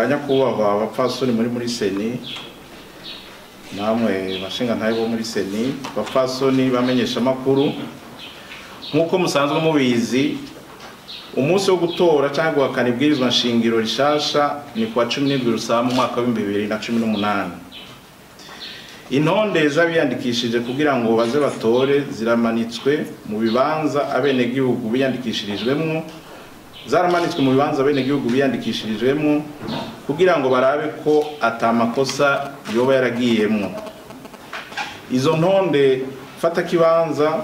Ba nyakubahwa abapfasoni muri CENI, namwe bashingantahe bo muri CENI, bapfasoni bamenyesha makuru, nkuko musanzwe mubizi umunsi wo gutora cyangwa guhakana ibwirizwa nshingiro rishasha ni kuwa 17 Rusama umwaka wa 2018. Intonde z'abiyandikishije kugira ngo baze batore ziramanitswe mu bibanza abenegihugu biyandikishirijwemwo, zaramanitswe mu bibanza abenegihugu biyandikishirijwemwo kugira ngo barabe ko atamakosa yoba yaragiyemwo. Izo ntonde fata kibanza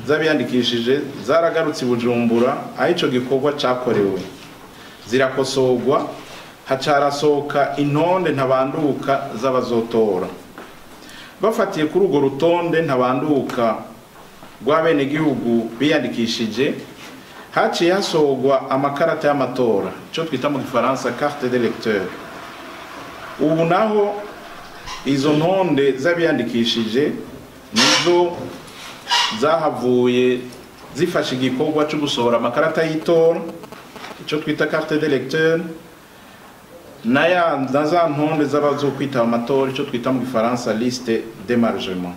z'abiyandikishije zaragarutse i Bujumbura aho ico gikorwa cakorewe, zirakosorwa, hacarasohoka intonde ntabanduka z'abazotora. Bafatiye kuri urwo rutonde ntabanduka rw'abenegihugu biyandikishije, haciye hasohorwa amakarata y'amatora, ico twita mu gifaransa carte d'électeur. Ubu naho izo ntonde z'abiyandikishije nizo zahavuye zifasha igikorwa cyo gusohora amakarata y'itora, ico twita carte d'électeur, na za ntonde z'abazokwitaba amatora, ico twita mu gifaransa liste d'émargement.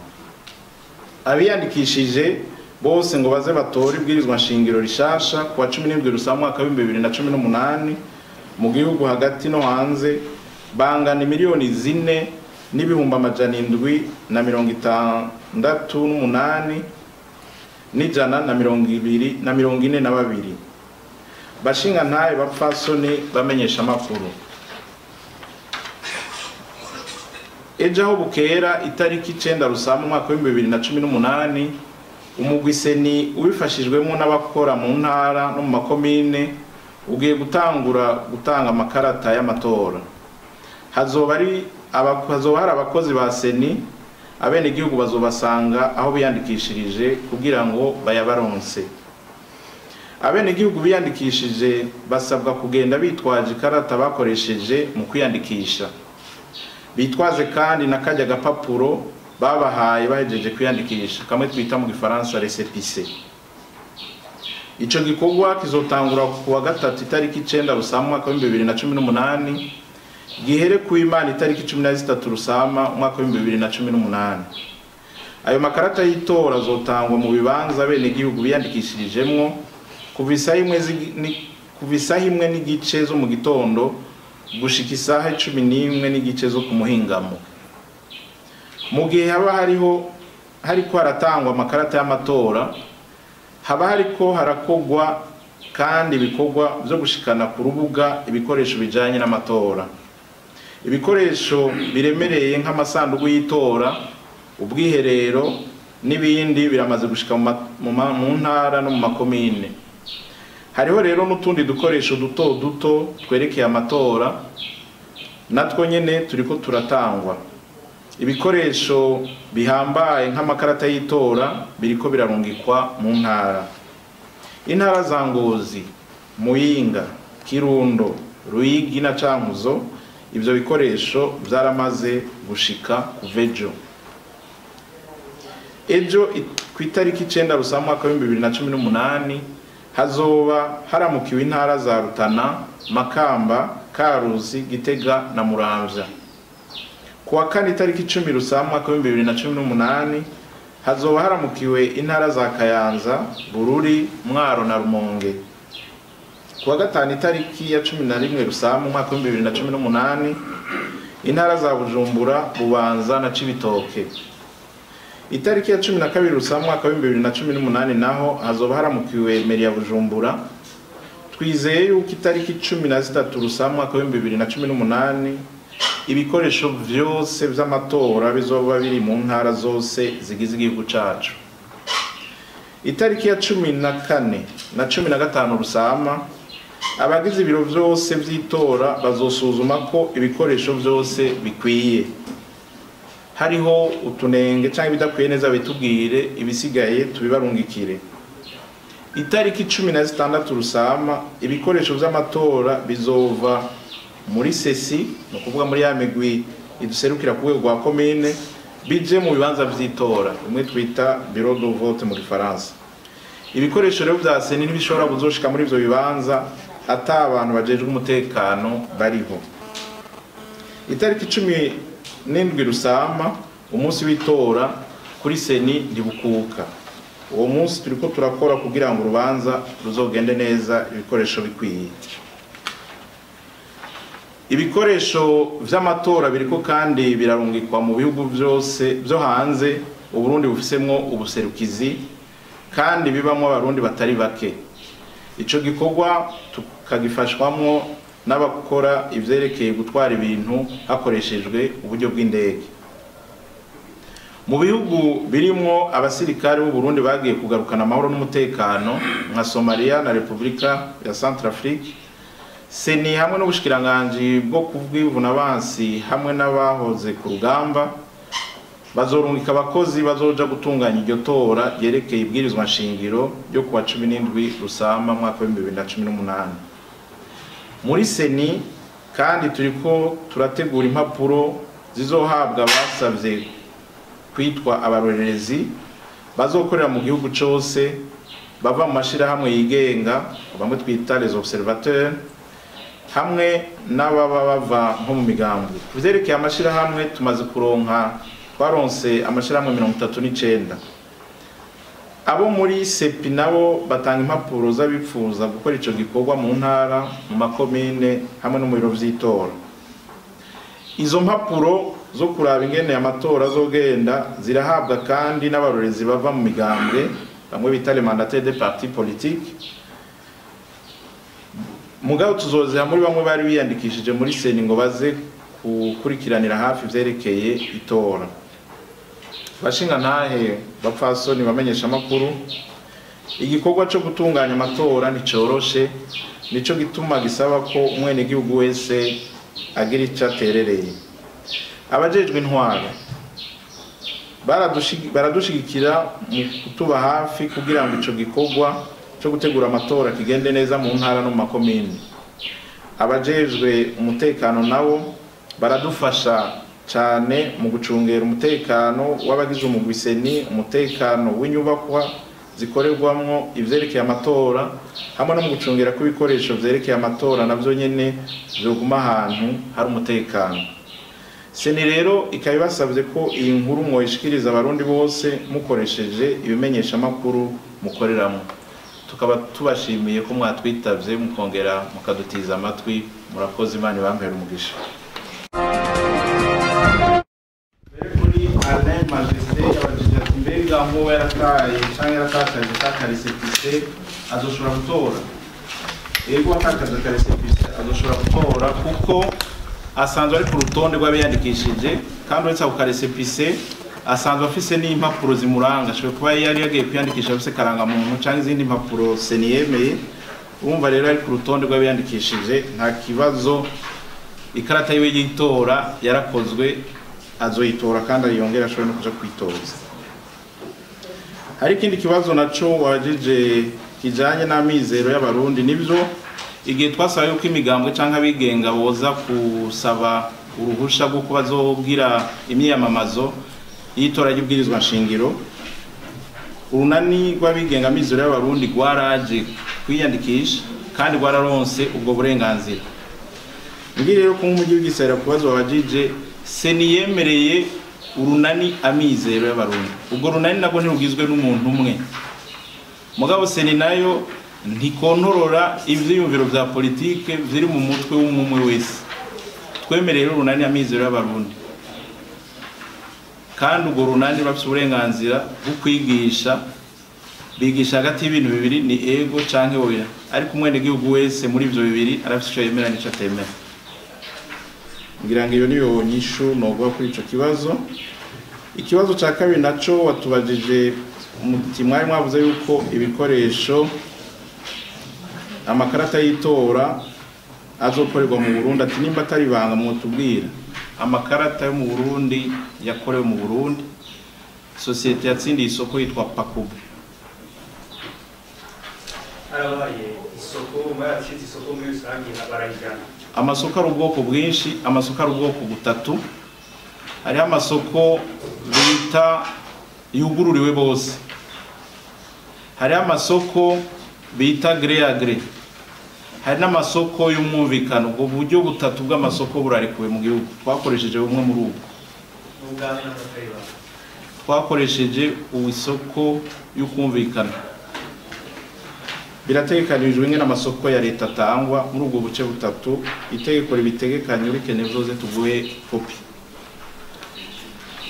Abiyandikishije bose ngo baze batore ibwirizwa nshingiro rishasha kuwa 17 Rusama umwaka wa 2018 mu gihugu hagati no hanze bangana 4 768 122. Bashingantahe bapfasoni bamenyesha makuru, ejo aho bukera itariki 9 Rusama umwaka wa 2018 umugwi CENI ubifashijwemo n'abakora mu ntara no mu makomine ugiye gutangura gutanga amakarata y'amatora. Hazoba hari abakozi ba CENI, abenegihugu bazobasanga aho biyandikishirije kugira ngo bayabaronse. Abenegihugu biyandikishije basabwa kugenda bitwaje ikarata bakoresheje mu kwiyandikisha, bitwaze kandi na kajya gapapuro babahaye bahejeje kwiyandikisha, kamwe twita mu gifaransa récépissé. Ico gikorwa kizotangura kuwa gatatu itariki 9 Rusama umwaka wa 2018 gihere ku Imana itariki 13 Rusama umwaka wa 2018. Ayo makarata y'itora azotangwa mu bibanza abenegihugu biyandikishirijemwo kuva isaha imwe n'igice zo mu gitondo gushika isaha 11 n'igice zo ku muhingamo. Mu gihe haba hariko haratangwa amakarata y'amatora, haba hariko harakogwa kandi ibikorwa vyo gushikana ku rubuga ibikoresho bijanye n'amatora. Ibikoresho biremereye nk'amasandugu y'itora, ubwiherero n'ibindi biramaze gushika mu ntara no mu makomine. Hariho rero n'utundi dukoresho duto duto twerekeye amatora, natwo nyene turiko turatangwa. Ibikoresho bihambaye nk'amakarata y'itora biriko birarungikwa mu ntara. Intara za Ngozi, Muyinga, Kirundo, Ruyigi na Cankuzo, ivyo bikoresho vyaramaze gushika kuvejo. Ejo ku itariki 9 Rusama umwaka wa 2018 hazoba haramukiwe intara za Rutana, Makamba, Karusi, Gitega na Muramvya. Kuwa kane itariki 10 Rusama umwaka wa 2018 hazoba haramukiwe intara za Kayanza, Bururi, Mwaro na Rumonge. Kuwa gatanu itariki ya 11 Rusama umwaka wa 2018 intara za Bujumbura, Bubanza na Cibitoke. Itariki ya 12 Rusama umwaka wa 2018 naho hazoba haramukiwe meri ya Bujumbura. Twizeye yuko itariki 13 Rusama umwaka wa 2018 ibikoresho vyose vy'amatora bizoba biri mu ntara zose zigize igihugu cacu. Itariki ya 14 na 15 Rusama abagize ibiro vyose vy'itora bazosuzuma ko ibikoresho vyose bikwiye. Hariho utunenge canke ibidakwiye neza bitubwire, ibisigaye tubibarungikire. Itariki 16 Rusama ibikoresho vy'amatora bizova muri sesi, no kuvuga muri ya migwi iduserukira ku rwego rwa komine, bije mu bibanza vy'itora, bimwe twita bureau de vote mu gifaransa. Ibikoresho rero vya CENI ntibishobora kuzoshika muri ivyo bibanza ata abantu bajejwe umutekano bariho. Itariki 17 Rusama, umunsi w'itora kuri CENI ntibukuka. Uwo munsi turiko turakora kugira ngo urubanza ruzogende neza, ibikoresho bikwiye. Ibikoresho vy'amatora biriko kandi birarungikwa mu bihugu vyose vyo hanze Uburundi bufisemwo ubuserukizi kandi bibamwo abarundi batari bake. Ico gikorwa tukagifashwamwo n'abakora ivyerekeye gutwara ibintu hakoreshejwe uburyo bw'indege. Mu bihugu birimwo abasirikare b'u Burundi bagiye kugarukana amahoro n'umutekano nka Somalia na Republika ya Centrafrique, CENI hamwe n'ubushikiranganji bwo kubw'ivuna hamwe n'abahoze ku rugamba bazorungika abakozi bazoja gutunganya iryo tora ryerekeye ibwirizwa nshingiro ryo kuwa 17 Rusama mwaka wa 2018. Muri CENI kandi turiko turategura impapuro zizohabwa abasavye kwitwa abarorerezi bazokorera mu gihugu cose bava mu mashirahamwe yigenga, bamwe twita les observateurs, hamwe n'ababa bava nko mu migambwe. Kuvyerekeye amashirahamwe tumaze kuronka, twaronse amashirahamwe 39. Abo muri CEPI nabo batanga impapuro z'abipfuza gukora ico gikorwa mu ntara, mu makomine hamwe no mu biro vy'itora. Izo mpapuro zo kuraba ingene amatora azogenda zirahabwa kandi n'abarorezi bava mu migambwe, bamwe bita les mandataires des partis politiques. Mugabo tuzoziha muri bamwe bari biyandikishije muri CENI ngo baze gukurikiranira hafi ivyerekeye itora. Bashinga ntahe, bapfasoni, bamenyesha amakuru, igikorwa co gutunganya amatora nticoroshe, nico gituma gisaba ko umwenegihugu wese agira ico aterereye. Abajejwe intwaro baradushigikira mu kutuba hafi kugira ngo ico gikorwa co gutegura amatora kigende neza mu ntara no mu makomine. Abajejwe umutekano nabo baradufasha cyane mu gucungera umutekano w'abagize umugwi CENI, umutekano w'inyubakwa zikorerwamwo ivyerekeye amatora, hamwe no mu gucungera ko ibikoresho vyerekeye amatora navyo nyene vyoguma ahantu hari umutekano. CENI rero ikaba ibasavye ko iyi nkuru mwoyishikiriza abarundi bose mukoresheje ibimenyesha makuru mukoreramwo. Tukaba tubashimiye ko mwatwitavye mukongera mukadutiza amatwi. Murakoze, Imana ibampere umugisha. Kuri Alain Majesté yabajije ati mbega nkuba yarataye canke yaratakaje ka récépissé azoshobora gutora? Ego, atakaje ka récépissé azoshobora gutora kuko asanzwe ari ku rutonde rw'abiyandikishije, kandi uretse ako ka récépissé asanzwe afise n'impapuro zimuranga. Ashobora kuba yari yagiye kwiyandikisha afise karangamuntu canke izindi mpapuro CENI yemeye. Urumva rero ari ku rutonde rw'abiyandikishije, nta kibazo. Ikarata yiwe y'itora yarakozwe, azoyitora kandi ayongera ashobora no kuja kwitoza. Hari ikindi kibazo naco wabajije kijanye n'amizero y'abarundi. Nivyo, igihe twasaba yuko imigambwe canke abigenga boza gusaba uruhusha rwo kuba bazogira imyiyamamazo y'itora ry'ibwirizwa nshingiro, urunani rw'abigenga amizero y'abarundi rwaraje kwiyandikisha kandi rwararonse ubwo burenganzira. Ngiye rero ko nk'umujyi w'igisahira kubazo wabajije, CENI yemereye urunani amizero y'abarundi. Ubwo runani nabwo ntirugizwe n'umuntu umwe, mugabo CENI nayo ntikontorora ivyiyumviro vya politike vyiri mu mutwe w'umwe wese. Twemereye rero urunani amizero y'abarundi, kandi urwo runani rurafise uburenganzira bwo kwigisha, bigisha hagati y'ibintu bibiri, ni ego canke oya, ariko umwenegihugu wese muri ivyo bibiri arafise ico yemera n'ico atemera. Ngira ngo iyo niyo nyishu novuga kuri ico kibazo. Ikibazo ca kabiri naco watubajije muti mwari mwavuze yuko ibikoresho amakarata y'itora azokorerwa mu Burundi, ati nimba atari ibanga mwotubwira. Amakarata yo mu Burundi yakorewe mu Burundi, sosiyete yatsindiye isoko yitwa Pakubu. Harabaye isoko, mwarashize isoko muri rusange barayijana. Amasoko ari ubwoko bwinshi, amasoko ari ubwoko butatu. Hariho amasoko bita yugururiwe bose, hariho amasoko bita gré à gré, Hari n'amasoko y'umwumvikano. Ubwo buryo butatu bw'amasoko burarekuwe mu gihugu, twakoresheje bumwe muri ubwo. Twakoresheje isoko y'ukumvikana. Birategekanijwe ingene amasoko ya leta atangwa muri ubwo buce butatu. Itegeko ribitegekanye, urikeneye uzoze tuguhe kopi.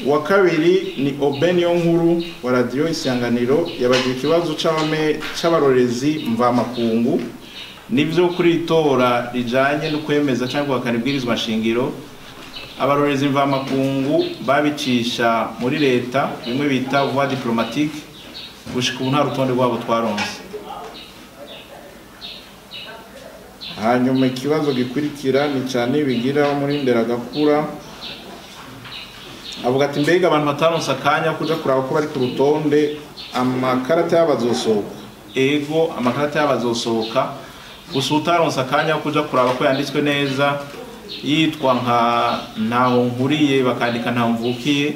Uwa kabiri ni Oben Nkuru wa Radio Isanganiro, yabajije ikibazo c'abarorezi mvamakungu. Nivyo, kuri itora rijanye no kwemeza cyangwa guhakana ibwirizwa nshingiro, abarorezi mvamakungu babicisha muri leta, bimwe bita voie diplomatique. Gushika ubu nta rutonde rwabo twaronse. Hanyuma ikibazo gikurikira ni cyane bigira muri Nderagakura, avuga ati: "Mbega abantu bataronse akanya kuja kuraba ko bari ku rutonde, amakarata yabo azosohoka?" Ego, amakarata yabo azosohoka. Gusa utaronse akanya ko kuja kuraba ko yanditswe neza, yitwa nka Ntaho Nkuriye bakandika Ntaho Mvukiye,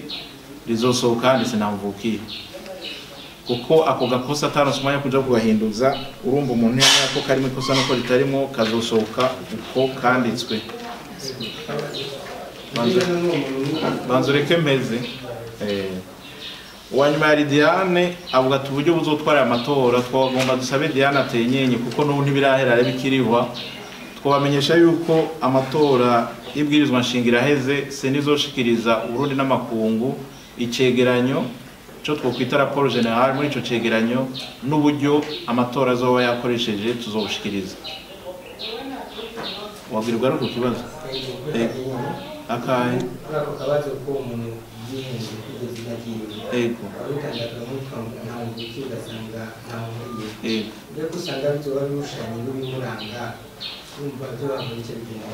rizosohoka handitse Ntaho Mvukiye, kuko ako gakosa ataronse umwanya wo kuja kugahinduza. Urumva umuntu yamenya ko karimo ikosa nuko ritarimo, kazosohoka uko kanditswe. Banza ureke mpeze. Uwa nyuma yari Diane, avuga ati: "Uburyo buzotwara aya matora." Twagomba dusabe Diane atenyenye, kuko n'ubu ntibirahera arebe ikirihwa. Twabamenyesha yuko amatora y'ibwirizwa nshingiro aheze, CENI izoshikiriza Uburundi n'amakungu icegeranyo cyo twokwita rapport général. Muri ico cegeranyo n'uburyo amatora azoba yakoresheje tuzobushikiriza. Wabwirwa ari ku kibazo akahe? Kuri ako kabazo ko umuntu yihenze kugeza izina ryiwe, abitangaga nk'uko Ntaho Mvukiye ugasanga Ntaho Nkuriye, mbega usanga bizoba birushanye n'ibimuranga, wumva byo bice bigenda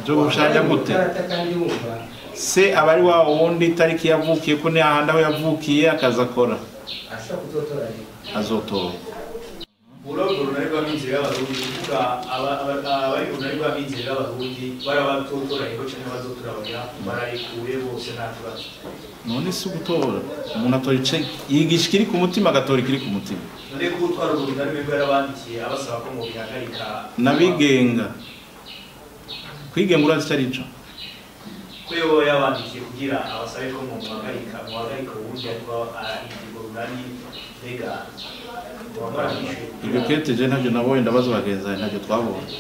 Byo bushanya gute? Ikarata kandi wumva Se aba ari wa wundi itariki yavukiye ko ni hahandi aho yavukiye akaza akora. Ashobora kuzotora rero? Azotora. Urwo runani rw'Amizero y'Abarundi, kuvuga abari urunani rw'Amizero y'Abarundi, barabazotora yego canke bazotora oya, bararekuye bose, nta kibazo. None si ugutora, umuntu atora ice yigisha ikiri ku mutima, agatora ikiri ku mutima. None ko utwara urwo runani mwebwe yarabandikiye abasaba ko mubihagarika? N'abigenga, kwigenga urazi icyo ari cyo? Ko yoba yabandikiye kugira abasabe ko muhagarika, muhagarika uwundi, ariko urwo runani mbega muba mwaramwishuye? Ibyo kete je ntabyo nabonye, ndabaza bagenzi banjye, ntabyo twabonye.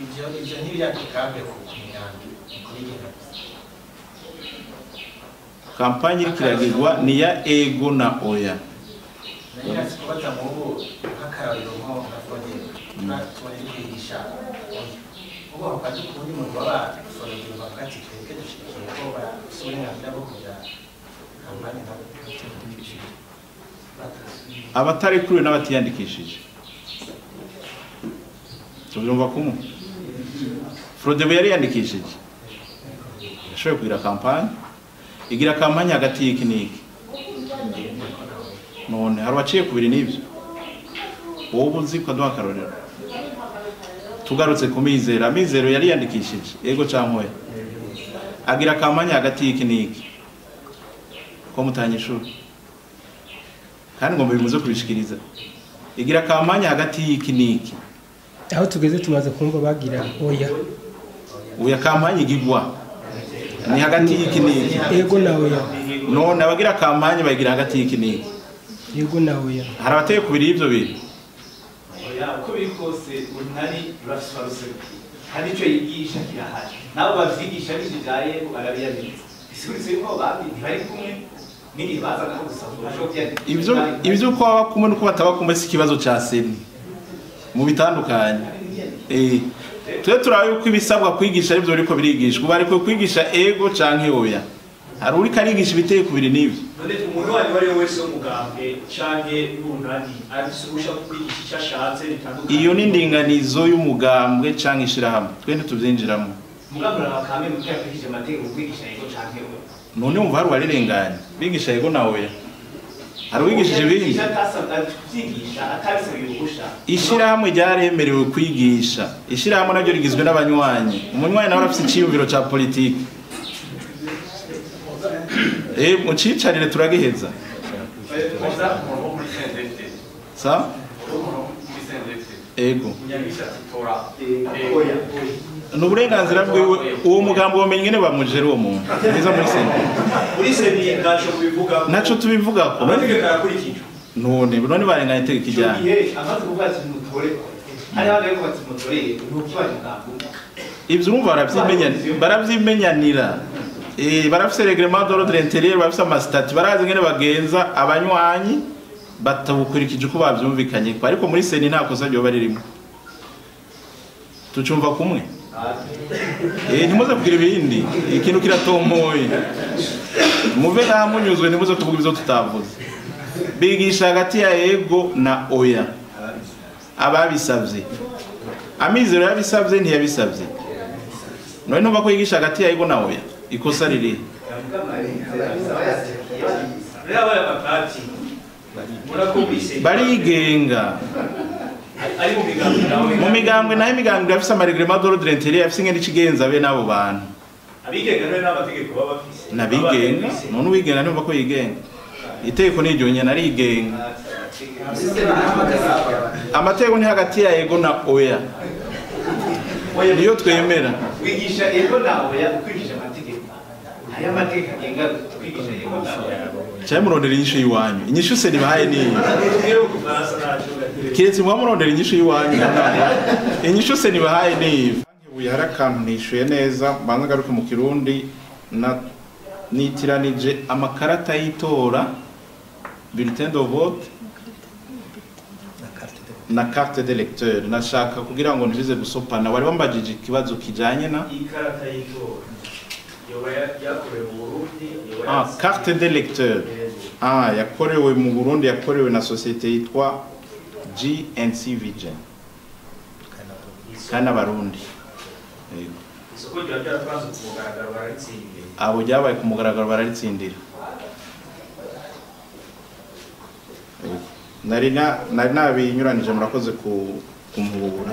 Ivyo ntibirapikambe ku migambi, ni kubigenga gusa. Campagne iriko iragirwa ni ya ego na oya. Nari kubaza nk'ubu nk'akarorero, nko nka Frodebo tubona iri kwigisha oya, ubu aho kazi kuwundi muntu baba Frodebo bavuga ati: "Twebwe dushigikiye ko bafise uburenganzira bwo kugira campagne nabo." Abatarekuwe n'abatiyandikishije tubyumva kumwe. Frodebu yariyandikishije, yashoboye kugira campagne, igira campagne hagati y'iki n'iki. None hari abaciye kubiri n'ibyo wowe uzi ko aduha akarorero. Tugarutse ku Mizero, Amizero yariyandikishije, ego canke oya? Agira campagne hagati y'iki n'iki, ko mutanyishura kandi ngo bimuze kubishikiriza? Igira campagne hagati y'iki n'iki? Aho tugeze tumaze kumva bagira oya. Oya, campagne igigwa ni hagati y'iki n'iki? Ego na oya. None abagira campagne bagira hagati y'iki n'iki? Ego na oya. Hari abateye kubiri y'ivyo bintu? Oya, uko biri kose urunani rurafise abaruserukiye, hari ico yigisha kirahari, nabo bavyigisha bije vya yego barabiyamiriza, bisiguritse yuko abandi ntibari kumwe n'igihe bazaga ko gusa bashobora kwiyandikisha. Ivyo uko baba kumwe nuko bataba kumwe si ikibazo ca CENI mu bitandukanye. Twe turaba yuko ibisabwa kwigisha arivyo biriko birigishwa. Ubu ariko kwigisha ego canke oya, hari uriko arigisha ibiteye kubiri n'ivyo. None umuntu wanyu uwo ari we wese w'umugambwe canke w'urunani arafise uruhusha rwo kwigisha icyo ashatse bitandukanye? Iyo ni indinganizo y'umugambwe canke ishirahamwe, twe ntituvyinjiramo. Mugabo uraba kame muko yakurikije amategeko kwigisha yego canke oya. None wumva hari uwarirenganye bigisha yego na oya? Hari uwigishije ibindi? Kuvyigisha atabisabiye uruhusha. Ishirahamwe ryaremerewe kwigisha. Ishirahamwe naryo rigizwe n'abanywanyi, umunywanyi nawe arafise iciyumviro ca politiki. Mucicarire turagiheza. Umuntu wo muri CNDD. Sa? Umuntu wo muri CNDD. Ego. Munyabisa tora. Oya. Ni uburenganzira bwiwe uwo mugambo wamenye ngene bamujera uwo muntu. Niza muri CENI. Muri CENI ntaco kubivuga. Naco tubivuga ko. Amategeko arakurikijwe. None barenganya itegeko ijyanye. Igihe amaze kuvuga ati mutore. Hari abandi bari ati mutore ntukibaje mugambo. Ivyo urumva baravyimenyanira. Barafise règlement d'ordre intérieur, barafise ama statut, barazi ngene bagenza abanywanyi batabukurikije uko bavyumvikanye. Ariko muri CENI nta kosa ryoba ririmo. Tucumva kumwe. Ntimuze kugira ibindi. Ikintu kiratomoye. Muve nta munyuzwe ntimuze kuvuga ivyo tutavuze. Bigisha hagati ya ego na oya. Ababisavye. Amizero yabisavye ntiyabisavye. None numva ko yigisha hagati ya ego na oya. Ikosa riri. Barigenga. Mu migambwe nayo imigambwe irafise ama règlement d'ordre intérieur, afise ingene ikigenza be nabo bantu. Abigenga none n'amategeko baba bafise. Nabigenga, none uwigenga numva ko yigenga. Itegeko ni iryo nyene arigenga. Amategeko ni hagati ya ego na oya. Niyo twemera. Wigisha ego na oya ukurikije amategeko. Aya mategeko agenga kwigisha ego na oya. Cyane murondera inyishu yiwanyu. Inyishu se nibahaye ni. Kiretse mwa murondera inyishu yiwanyu. Inyishu se nibahaye ni. Ubu hari akantu nishuye neza, mbanza ngaruke mu Kirundi na nitiranije amakarata y'itora, bulletin de vote na carte d'électeur. Nashaka kugira ngo ntibize gusopana. Wari wambajije ikibazo kijanye na ikarata y'itora. Yoba yakorewe mu Burundi, carte d'électeur. Yakorewe mu Burundi, yakorewe na société yitwa GNC Vision. Kana Barundi. Isoko ryatanzwe ku mugaragaro bararitsindira. Abo ryabaye ku mugaragaro bararitsindira. Nari nabinyuranije, murakoze kumpubura.